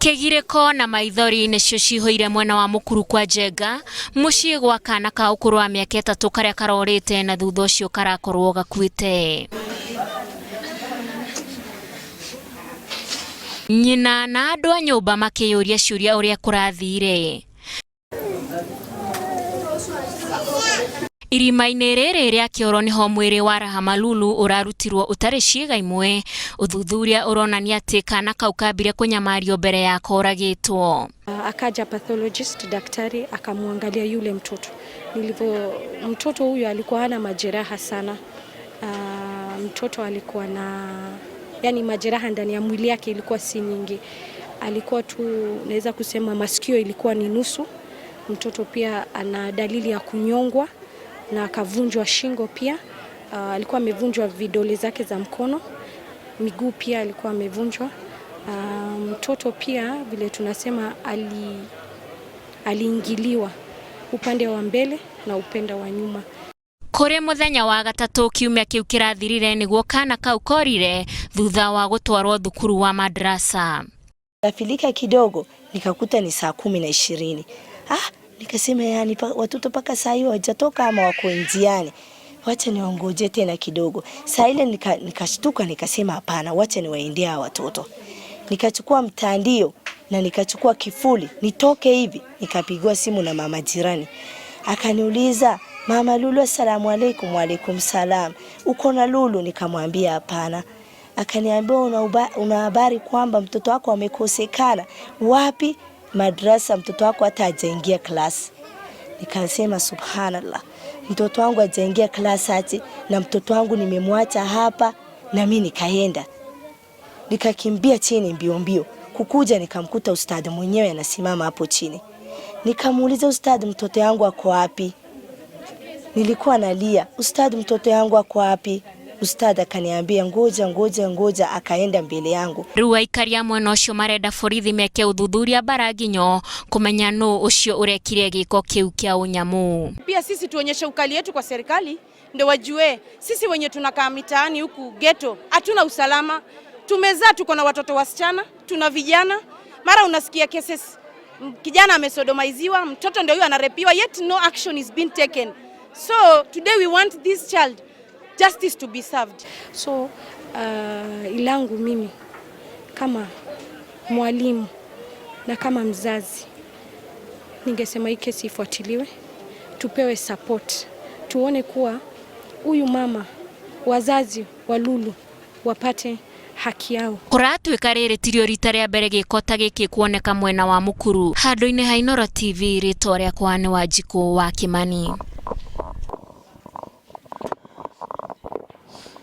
Kĩgirĩko na maithori nĩcio cihũire mwena wa Mũkuru kwa Njenga, mũciĩ gwa kana ka ũkũrũ wa mĩaka 3 karĩa karorĩte na thutha ũcio karakorwo gakuĩte. Nyina na andũ a nyũmba makĩyũria ciũria ũrĩa kũrathire. Irima-inĩ rĩrĩ rĩa kĩoro nĩho mwĩrĩ wa Rahama Lulu ũrarutirwo ũtarĩ ciĩga imwe. Ũthuthuria ũronania atĩ kana kau kambire kũnyamario mbere ya koragĩtwo. Akaja pathologist, daktari akamwangalia yule mtoto. Nilivyo mtoto huyu alikuwa hana majeraha sana. Mtoto alikuwa na yani majeraha ndani ya mwili yake ilikuwa si nyingi. Alikuwa tu naweza kusema masikio ilikuwa ni nusu. Mtoto pia ana dalili ya kunyongwa na akavunjwa shingo pia. Alikuwa amevunjwa vidole zake za mkono, miguu pia alikuwa amevunjwa. Mtoto pia vile tunasema aliingiliwa upande wa mbele na upande wa nyuma. Kũrĩ mũthenya wa gatatũ kiumia kĩu kĩrathirire nĩguo kana kau korire thutha wa gũtwarwo thukuru wa madrasa. Gafilika kidogo nikakuta ni saa 10:20. Nikasema yani watoto paka saa hiyo hawajatoka ama wako njiani. Wacha niongoje tena kidogo. Saa ile nikashtuka nikasema hapana, wacha niwaendee hawa watoto. Nikachukua mtandio na nikachukua kifuli nitoke hivi, nikapigwa simu na mama jirani. Akaniuliza, Mama Lulu, asalamu alaikum. Wa alaikum salam. Uko na Lulu? Nikamwambia hapana. Akaniambia una habari kwamba mtoto wako amekosekana. Wapi? Madrasa, mtoto wako hata hajaingia class. Nikasema subhanallah, mtoto wangu hajaingia class ati, na mtoto wangu nimemwacha hapa. Na mimi nikaenda nikakimbia chini mbio mbio. Kukuja nikamkuta ustadi mwenyewe anasimama hapo chini. Nikamuuliza, ustadi, mtoto wangu ako wapi? Nilikuwa nalia, ustadi, mtoto wangu ako wapi? Ustadi akaniambia ngoja ngoja ngoja, akaenda mbele yangu. Rĩu aikari a mwena ũcio marenda borithi meke ũthuthuria mbara nginyo kũmenya nũ ũcio ũrekire gĩko kĩu kĩa ũnyamu. Pia sisi tuonyeshe ukali yetu kwa serikali ndio wajue sisi wenye tunakaa mitaani huku ghetto hatuna usalama. Tumezaa, tuko na watoto wasichana, tuna vijana, mara unasikia cases kijana amesodomaiziwa, mtoto ndio huyo anarepiwa, yet no action is being taken. So today we want this child justice to be served. So ilangu mimi kama mwalimu na kama mzazi ningesema hii kesi ifuatiliwe, tupewe support, tuone kuwa huyu mama, wazazi wa Lulu wapate haki yao. Kũratuĩka rĩrĩ tirio rita rĩa mbere gĩko ta gĩkĩ kuoneka mwena wa Mukuru. Handũ-inĩ ha Inooro TV, rĩtwa rĩakwa nĩ Wanjikũ wa Kimani.